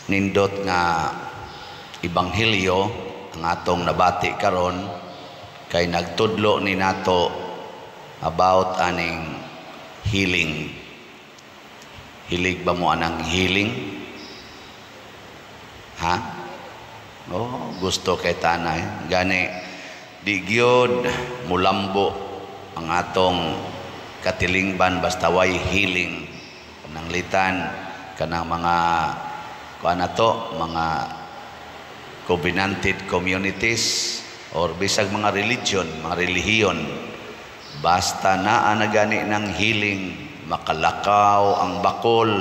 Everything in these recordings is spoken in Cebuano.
Nindot nga ebanghelyo ang atong nabati karon kay nagtudlo ni nato about aning healing. Hilig ba mo anang healing? Ha? Oh, gusto kay tanay. Gani di gyud mulambo ang atong katilingban basta way healing. Kanang litan kanang mga kuan nato, mga covenanted communities or bisag mga religion, mga relihiyon, basta naa na gani ng healing, makalakaw ang bakol.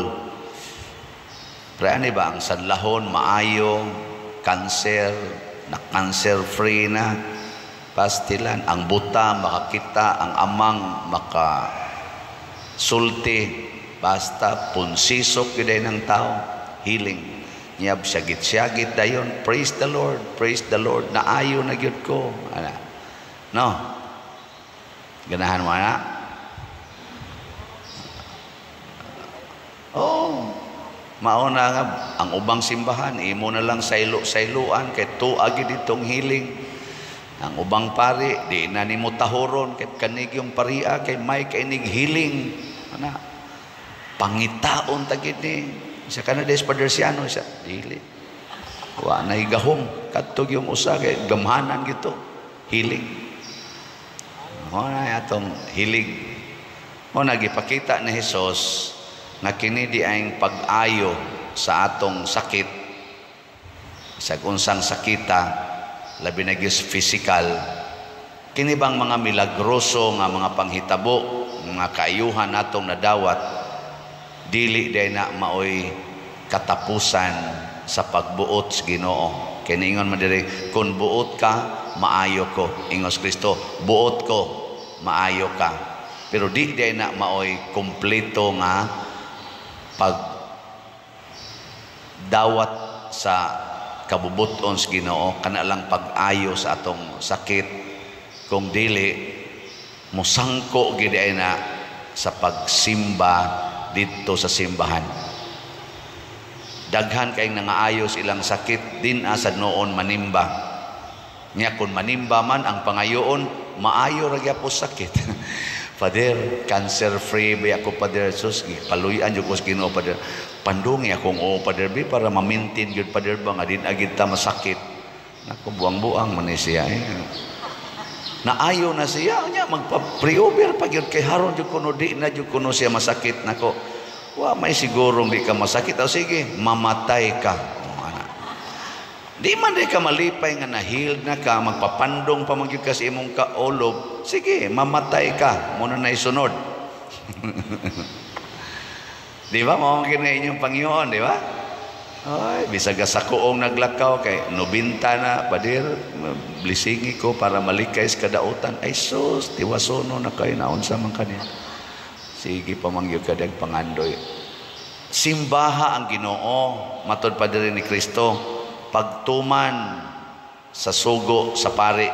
Pero ani ba ang sanlahon maayo, cancer na cancer free na, pastilan ang buta makakita, ang amang maka sulti, basta punsisok gyud ng tao, healing. Nyab syagit-syagit dayon, "Praise the Lord, praise the Lord, naayo na gyud ko." Ana. No? Ganahan mo na? Oh, mauna nga ang ubang simbahan imo na lang saylo-sayloan kay tuwa gyud itong healing. Ang ubang pari di na nimo tahuron kay kanig yung paria kay may kainig healing. Ana. Pangitaon ta gid ni. Sa Canada is Padersiano siya. Dili. Wa na gahom kadto yung usa kay gamhanan gito. Healing. Mo na atong hilig. Mo na gipakita ni Hesus nga kini di ang pag-ayo sa atong sakit, sa unsang sakita, labi na gyud physical. Kini bang mga milagroso nga mga panghitabo, mga kaayuhan natong nadawat, dili day na maoy katapusan sa pagbuot sa Ginoo. Kay niingon man diri, "Kung buot ka, maayo ko." Ingos Kristo, "Buot ko, maayo ka." Pero di day na maoy kompleto nga pag dawat sa kabubuton sa Ginoo, kana lang pag-ayo sa atong sakit. Kung dili, musangko gid ay na sa pagsimba didto sa simbahan. Daghan kay nangaayos ilang sakit din asa noon manimba. Nya kung manimba man ang pangayoon, maayo ra gyapon sakit. "Father, cancer free ba ako, Father? Sus, paluyan jud ko sa Ginoo, Father. Pandungi akong oo, Father, bi para ma-maintain gyud, Father, ba nga din agid ta masakit." Nako, buang-buang man ni siya eh. Naayo na siya nya magpa-pre-over pa gyud kay haron jud kuno di na jud kuno siya masakit. Nako, wa may sigurong di ka masakit. O sige, mamatay ka. O, ana. Di man di ka malipay nga na-healed na ka, magpapandong pa man gyud ka sa imong kaolob. Sige, mamatay ka. Muna na isunod. Di ba? Mao man kini inyong Panginoon, di ba? Ay, bisag sa kuong naglakaw kay 90 na, "Pader, blessingi ko para malikay sa kadautan." Ay sus, tiwasono na kayo, naunsa man kaniya. Sige pa man gyud kadag pangandoy. Simbaha ang Ginoo, matod pa diri ni Kristo, pagtuman sa sugo sa pari.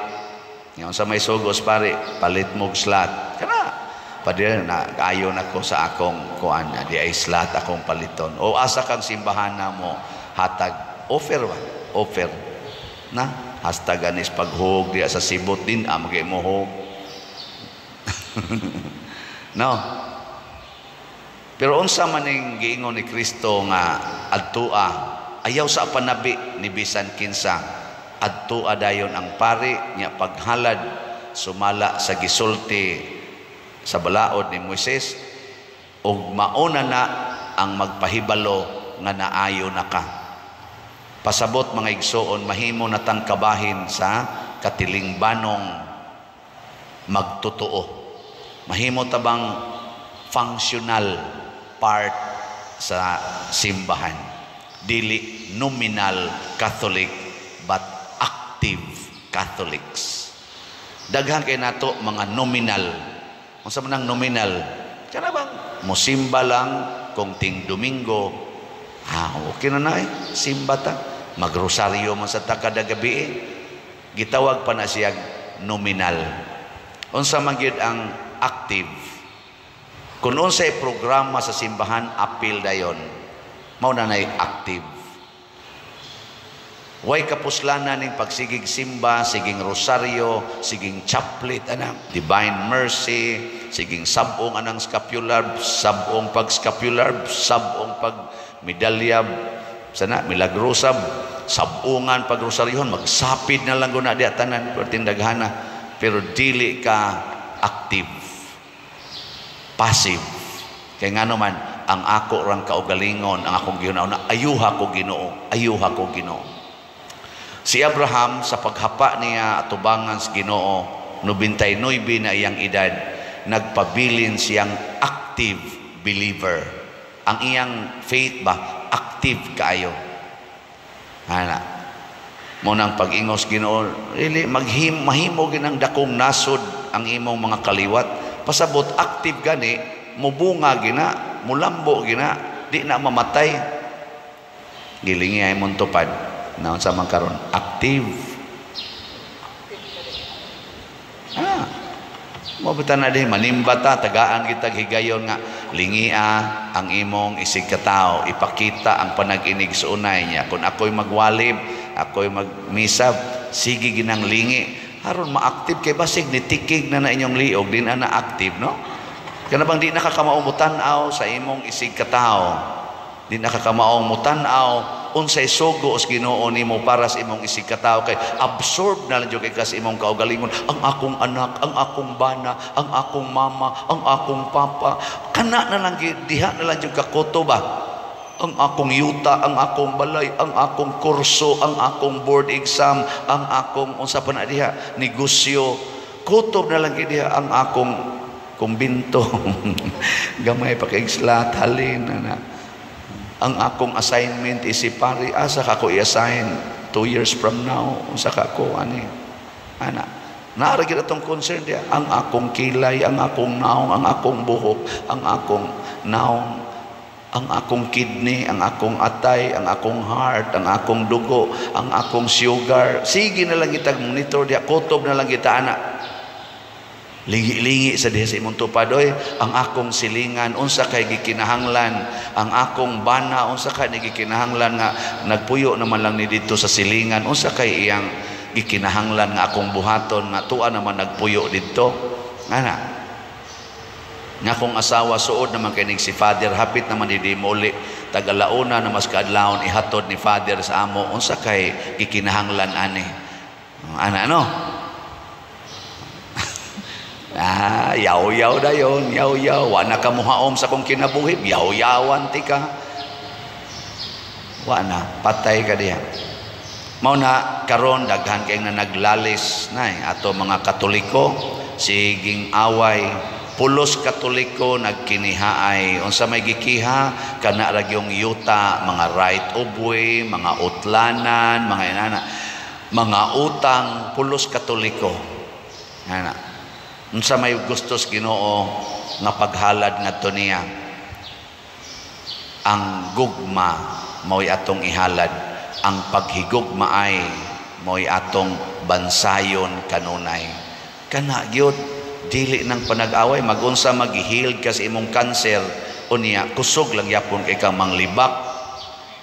Ngayon sa may sugo sa pari, palit mo slot. Kana, "Pader, na ayo na ko sa akong kuan, di ay slot akong paliton." O asa kang simbahan na mo hatag offer ba? Offer. Na hashtag anis paghug diya sa sibot din ah, magay mo hug. No. Pero unsa man ning giingon ni Kristo nga adtua, ayaw sa panabi ni bisan kinsa, adtua dayon ang pari nya paghalad sumala sa gisulti sa balaod ni Moises ug mauna na ang magpahibalo nga naayo na ka. Pasabot, mga igsoon, mahimo na tang kabahin sa katilingbanong magtotoo. Mahimo tabang functional part sa simbahan. Dili nominal Catholic but active Catholics. Daghan kay nato mga nominal. Unsa man ang nominal? Kana bang musimba lang kung ting Domingo. Ah, okay na na eh. Simba ta. Magrosaryo man sa ta kada gabi eh. Gitawag pa na siya nominal. Unsa man gyud ang active? Kung unsay programa sa simbahan, apil dayon. Mao na nay active. Way kapuslanan ning pagsigig simba, siging rosaryo, siging chaplet anang Divine Mercy, siging sabong anang scapular, sabong pag scapular, sabong pag medalya sana milagrosa, sabungan pag rosaryohon, magsapid na lang guna diya tanan perting daghana, pero dili ka active, passive. Kay ngano man ang ako rang kaugalingon, ang akong gihuna, ayuha ko Ginoo, ayuha ko Ginoo. Si Abraham sa paghapa niya atubangan sa Ginoo, 99 na iyang edad, nagpabilin siyang active believer. Ang iyang faith ba, active kaayo. Ana. Mo nang pag-ingos Ginoo, really maghim mahimo ginang dakong nasod ang imong mga kaliwat. Pasabot active gani, mubunga gina, mulambo gina, di na mamatay. Gilingi ay mong tupad. Naon sa man karon active. Ah. Mo bita na di manimba ta, tagaan kita higayon nga lingia ang imong isig katao, ipakita ang panag-inig sa unay niya. Kung ako'y magwalib, ako'y magmisa, sige ginang lingi aron ma-active kay basig nitikig na na inyong liog, di na na active, no? Kana bang di na ka kamao mutan-aw sa imong isig katao, di na ka kamaong mutan-aw unsay sugo sa Ginoo nimo para sa imong isig katao, kay absorb na lang jud kay ka sa imong kaugalingon. Ang akong anak, ang akong bana, ang akong mama, ang akong papa, kana na lang diha na lang jud kakuto ba, ang akong yuta, ang akong balay, ang akong kurso, ang akong board exam, ang akong unsa pa na diha, negosyo, kutob na lang diha ang akong kumbinto. Gamay pa kay slat halin na ang akong assignment isip pari, asa ka ko i-assign 2 years from now, unsa ka ko ani ana, naara gid atong concern diya, ang akong kilay, ang akong naong, ang akong buhok, ang akong naong, ang akong kidney, ang akong atay, ang akong heart, ang akong dugo, ang akong sugar. Sige na lang kita monitor diya, kutob na lang kita ana. Lingi-lingi sa diha sa imong tupad, oy, ang akong silingan unsa kay gikinahanglan, ang akong bana unsa kay gikinahanglan nga nagpuyo naman lang ni didto sa silingan, unsa kay iyang gikinahanglan nga akong buhaton nga tuwa naman nagpuyo didto. Ana. Nga akong asawa suod naman kay ning si Father, hapit naman di muli tagalauna na mas kaadlawon ihatod ni Father sa amo, unsa kay gikinahanglan ani. Ana, no? Ah, yaw-yaw dayon, yaw-yaw. Wa na ka muhaom sa kong kinabuhi, yaw-yawan ti ka. Wa na, patay ka diha. Mao na karon daghan kay nga naglalis nay ato mga Katoliko, siging away. Pulos Katoliko nagkinihaay. Unsa may gikiha kana ra gyung yuta, mga right of way, mga utlanan, mga inana, mga utang, pulos Katoliko. Ana. Unsa may gustos Ginoo nga paghalad ngadto niya? Ang gugma mao'y atong ihalad, ang paghigugma ay mao'y atong bansayon kanunay. Kana gyud dili nang panag-away, magunsa magihil ka sa imong kanser unya kusog lang yapon kay kang manglibak.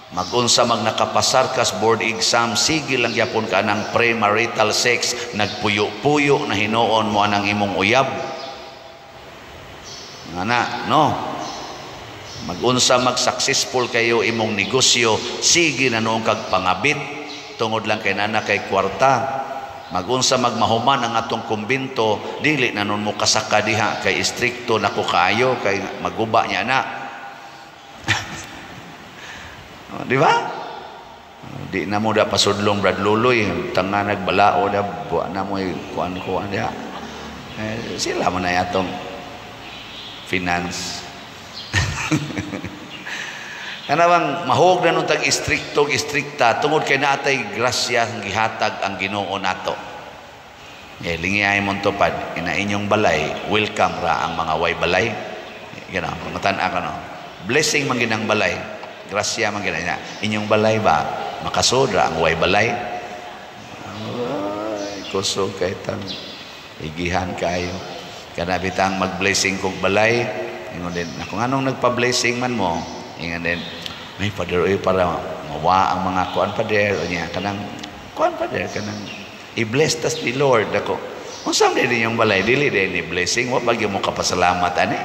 Magunsa mag nakapasar ka sa board exam, sige lang yapon ka ng premarital sex, nagpuyo-puyo na hinuon mo anang imong uyab. Ana, no? Magunsa mag successful kayo imong negosyo, sige na noong kag pangabit tungod lang kay nana kay kwarta. Magunsa magmahuman ang atong kumbinto, dili na nun mo kasaka diha kay istrikto na ko kaayo kay maguba niya na. Di ba? Di na mo da pasudlong Brad Luloy, tanga nagbalao da buwa na mo kuan-kuan diha. Eh, sila mo na atong finance. Kana bang mahog na nung tag istrikto istrikta tungod kay naatay grasya ang gihatag ang Ginoo nato. Eh, lingi ay mong tupad ina inyong balay, welcome ra ang mga way balay. Gano, matan-a ka no. Blessing man ginang balay. Grasya man gina inyong balay ba makasodra ang way balay. Ay, kusog kay tang igihan kayo. Kana bitang mag-blessing kog balay, ingon din ako nganong nagpa-blessing man mo, ingon din, may Father, oy, para Wa ang mga kuan pader niya kanang kuan pader kanang i-bless tas ni Lord ako. Unsa man din yung balay, dili din ni blessing, wa pa gyud mo kapasalamat ani.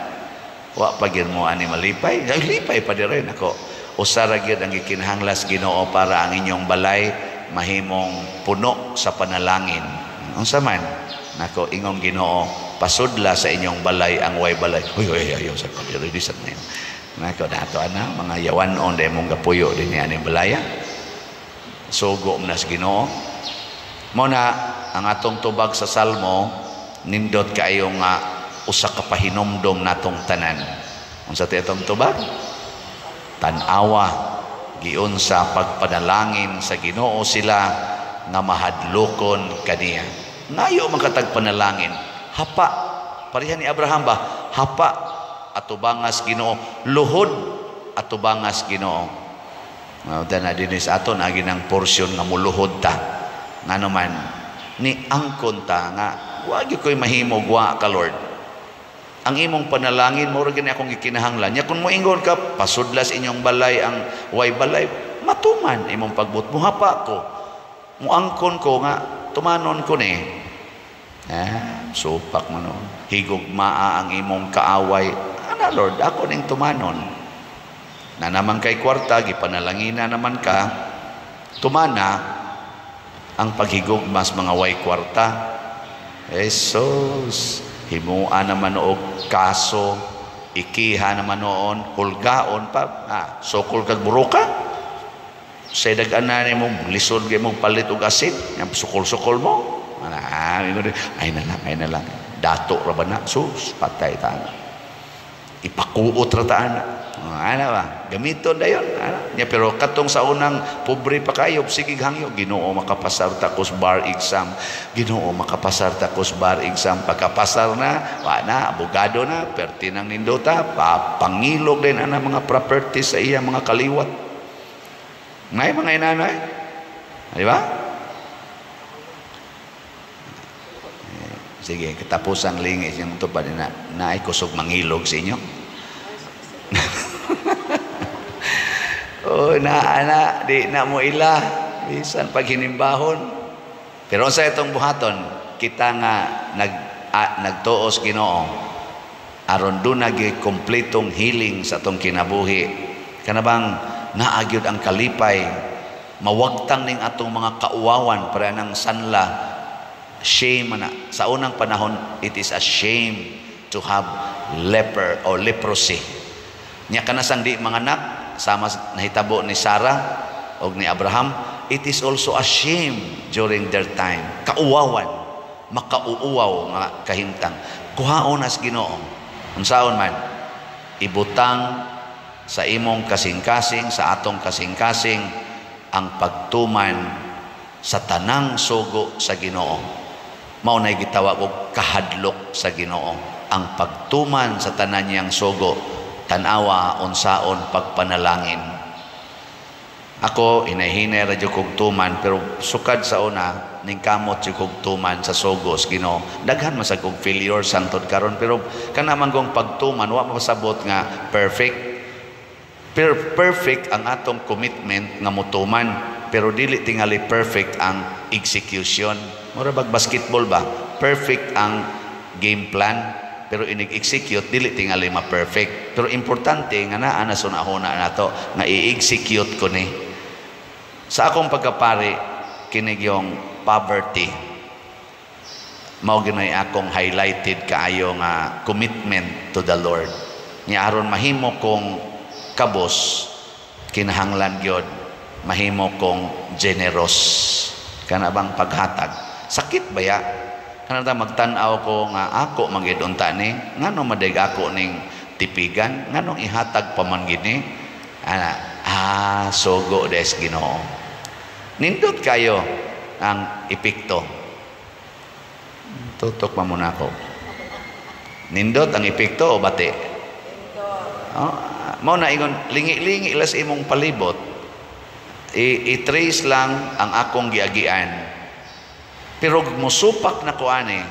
Wa pa gyud mo ani malipay. Ay, lipay pa rin ako. Usa ra gyud ang gikinahanglas Ginoo para ang inyong balay mahimong puno sa panalangin. Unsa man? Nako, ingong Ginoo, pasudla sa inyong balay ang way balay. Uy, uy, ayaw sa pader di sa na. Nako, dato ana mga yawan-on dai mong gapuyo dinhi aning balaya. Sugo man sa Ginoo. Mo na ang atong tubag sa Salmo, nindot kaayo nga usa ka pahinomdom natong tanan. Unsa ti atong tubag? Tan-awa giunsa pagpanalangin sa Ginoo sila nga mahadlokon kaniya. Ngayo man katag panalangin. Hapa pareha ni Abraham ba? Hapa atubangas Ginoo, luhod atubangas Ginoo. Dana dinhi sa aton agi ng porsyon nga muluhod ta. Ngano man ni angkon ta nga wa gyud koy mahimo wa ka, Lord. Ang imong panalangin mao ra gani akong gikinahanglan. Nya kun moingon ka pasudlas inyong balay ang way balay, matuman imong pagbut. Muhapa ko. Muangkon ko nga tumanon ko ni. Ah, supak man no. Higugmaa ang imong kaaway. Ana Lord, ako ning tumanon. Na naman kay kwarta, gipanalangina naman ka, tumana ang paghigugma sa mga way kwarta. Jesus, himua naman og kaso, ikiha naman noon, hulgaon pa, ah, sukol kag buruka. Sa dag-ana nimo, lisod kay mong palit og asin, sukol-sukol mo. Ana, ay na lang, ay na lang. Dato ra ba na? Sus, patay ta na. Ipakuot ra ta ana. Ana ba? Gamiton dayon. Ana. Nya pero katong sa unang pobre pa kayo, sige hangyo, Ginoo makapasar ta kos bar exam. Ginoo makapasar ta kos bar exam. Pagkapasar na, wa na, abogado na, perti nang nindota, pangilog din ana mga properties sa iya mga kaliwat. Ngay mga inanay. Di ba? Sige, katapos ang lingis yung tupad na naay kusog mangilog sa inyo. Oh, na ana di na mo ila bisan pag hinimbahon. Pero sa itong buhaton, kita nga nagtuos Ginoo aron duna gyud kompletong healing sa atong kinabuhi. Kana bang naa gyud ang kalipay, mawagtang ning atong mga kauwawan para nang sanla. Shame na. Sa unang panahon, it is a shame to have leper or leprosy. Nya kanasang di manganak, sama nahitabo ni Sarah og ni Abraham, it is also a shame during their time. Kauwawan, makauuwaw nga kahimtang. Kuhaon as Ginoo. Unsaon man, ibutang sa imong kasing-kasing, sa atong kasing-kasing, ang pagtuman sa tanang sugo sa Ginoo. Mao nay gitawag og kahadlok sa Ginoo. Ang pagtuman sa tanan niyang sugo, tan-awa unsaon pagpanalangin. Ako hinay-hinay ra jud kog tuman, pero sukad sa una ningkamot jud kog tuman sa sugo sa Ginoo. Daghan man sad kog failure sangtod karon, pero kana man gong pagtuman wa mapasabot nga perfect. Pero perfect ang atong commitment nga motuman, pero dili tingali perfect ang execution. Mura bag basketball ba? Perfect ang game plan, pero inig-execute dili tingali ma-perfect. Pero importante nga naa na sunahuna nato nga i-execute ko ni. Sa akong pagkapari, kinig yung poverty. Mao ginoy akong highlighted kaayo nga commitment to the Lord. Nya aron mahimo kong kabos, kinahanglan gyud mahimo kong generous. Kana bang paghatag? Sakit ba ya? Kana ta magtan-aw ko nga ako magyud unta ni, ngano madig ako ning tipigan, nganong ihatag pa man gini? Ana, sugo des Ginoo. Nindot kayo ang epekto. Tutok pa muna ako. Nindot ang epekto o bati? Oh, mao na ingon lingi-lingi las imong palibot. I-trace lang ang akong giagian. Pero musupak na ko ani.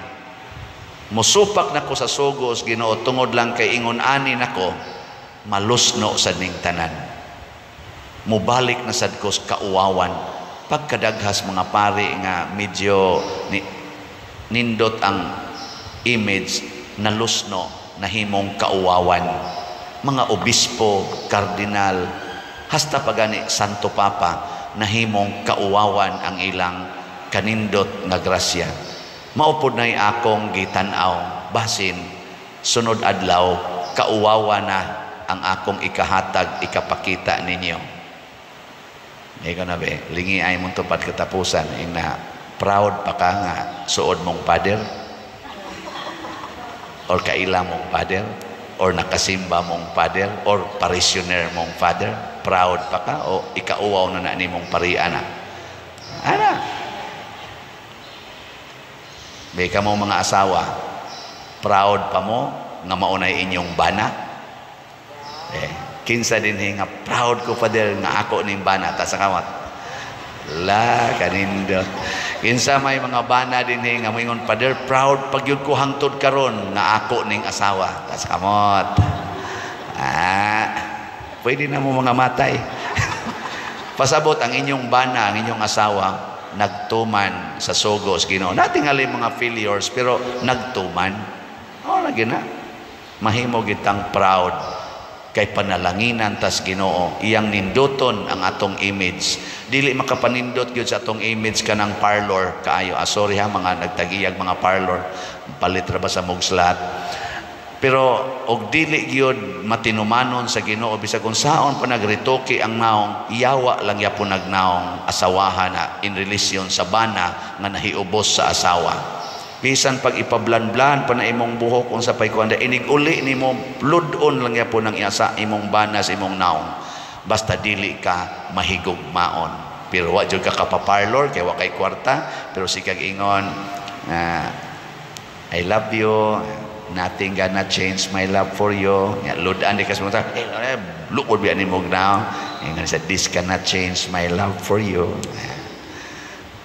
Musupak na ko sa sugos Ginoo tungod lang kay ingon ani nako malusno sa ning tanan. Mubalik na sad ko sa kauwawan. Pagkadaghas mga pari nga medyo nindot ang image, nalusno, nahimong kauwawan. Mga obispo, kardinal, hasta pagani Santo Papa, nahimong kauwawan ang ilang kanindot nga grasya. Mao pod na'y akong gitan-aw, basin sunod adlaw kauwawa na ang akong ikahatag, ikapakita ninyo. Ikaw na be, lingi ay mong tupad katapusan, ina proud pa ka nga suod mong father or kaila mong father or nakasimba mong father or parishioner mong father? Proud pa ka o ikauwaw na na nimong parian na ana? Be ka mo mga asawa, proud pa mo nga maunay inyong bana? Eh, kinsa din nga proud ko, father, nga ako ning bana? Ta sa kamot la kanindot. Kinsa may mga bana din nga moingon, "Father, proud pagyud ko hangtod karon nga ako ning asawa"? Ta sa kamot. Ah, pwede na mo mga matay. Pasabot ang inyong bana, ang inyong asawa, nagtuman sa sugo sa Ginoo. Natingali mga failures, pero nagtuman. Oh, lagi na. Mahimo gitang proud kay panalanginan tas Ginoo, iyang ninduton ang atong image. Dili makapanindot gyud sa atong image kanang parlor kaayo. Ah, sorry ha, mga nagtagiyag mga parlor, palit ra ba sa mugslat. Pero og dili gyud matinumanon sa Ginoo, bisag kung saon pa nagretoke ang naong, yawa lang yapon nagnaong asawahan na in relation sa bana nga nahiubos sa asawa. Bisan pag ipablan-blan pa na imong buhok, unsa pay kuan, inig uli nimo, lud-on lang yapon ang iasa imong bana sa imong naong, basta dili ka mahigugmaon. Pero wa jud ka kapaparlor kay wa kay kwarta, pero sikag ingon, "I love you, nothing gonna change my love for you." Ya, ludan di ka sa mga eh, lukod biya nimo naong. Ingon sa, "This cannot change my love for you."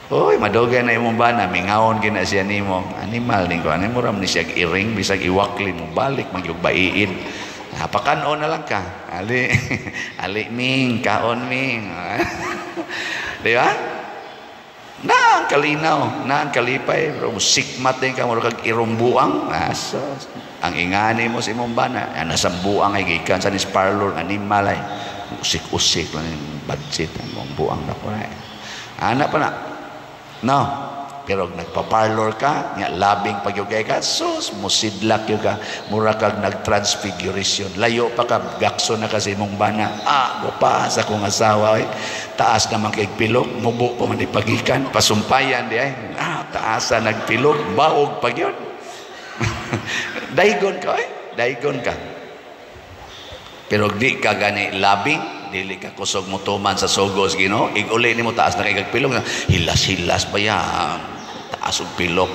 Oy, madugay na imong bana, mingawon gina siya nimo. Animal ning ko, ani mo ram ni siya iring, bisag iwakli mo balik magyug baiid. Pakan-on na lang ka. Ali, ali ming, kaon ming. Di ba? Na ang kalinaw, na ang kalipay, pero sikmat din ka, mura kag irumbuang. Ah, so, ang ingani mo sa imong bana, nasa buang ay gikan sa nis parlor, animal ay usik-usik lang yung budget, ang buang na ko ay. Ana pa na. No. Pero nagpa-parlor ka, nga labing pagyugay ka, sus, musidlak yun ka, mura kag nag-transfiguration. Layo pa ka, gakso na kasi imong bana. Ah, gupa sa kong asawa. Ay. Taas naman kay pilok, mubo pa man ipagikan, pasumpayan di ay. Ah, taasa nagpilok, baog pag yun. Daygon ka, ay. Daygon ka. Pero di ka gani labing, dili ka kusog mo tuman sa sugos Ginoo, iguli nimo taas na kay pilok, hilas-hilas pa ya, taas og pilok,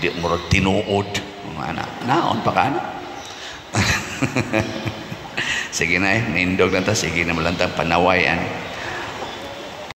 di murag tinuod, ana, naon pa ka na. Sige na eh, nindog na ta, sige na malantang panaway an.